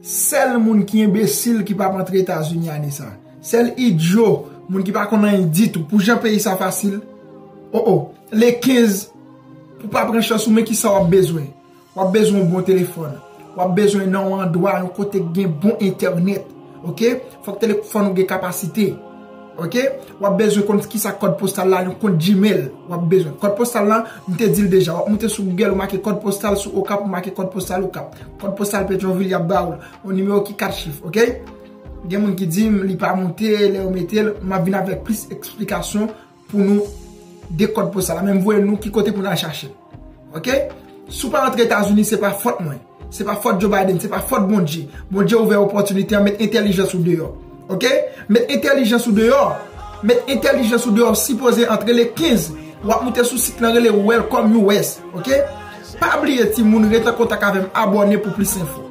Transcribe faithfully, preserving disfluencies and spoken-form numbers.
Sèl moun ki enbesil ki p ap antre Etazini ane sa. Sèl idyo, moun ki pa konn anyen ditou. Pou jan peyi sa fasil. Oh oh. Le kenz, pou pa pran chans ou, men kisa w ap bezwen. W ap bezwen yon bon telefòn. W ap bezwen nan yon andwa, yon kote k gen bon entènèt. Oke? Fòk telefòn ou gen kapasite. Oke? W ap bezwen konn kisa kòd postal la, yon kont Gmail. W ap bezwen. Kòd postal la, m te di l deja. W ap moute sou Google, ou make kòd postal sou Okap, ou make kòd postal Okap. Kòd postal Petyonvil, y ap ba ou l. Yon nimewo ki kat chif, oke? Gen moun ki di m li pa moute, lè yo mete l, m ap vin avèk plis eksplikasyon pou nou de kòd postal la. Men m voye nou ki kote pou n al chache l. Oke? Si w pa antre Etazini, se pa fòt mwen. Se pa fòt Joe Biden, se pa fòt Bondye. Bondye ouvè opòtinite an, met entèlijans ou deyò. Oke? Met entèlijans ou deyò. Met entèlijans ou deyò, sipoze antre le kenz. W ap moute sou sit lan rele Welcome U S. Oke? Pa bliye timoun, ret an kontak avè m, abòne pou plis enfo.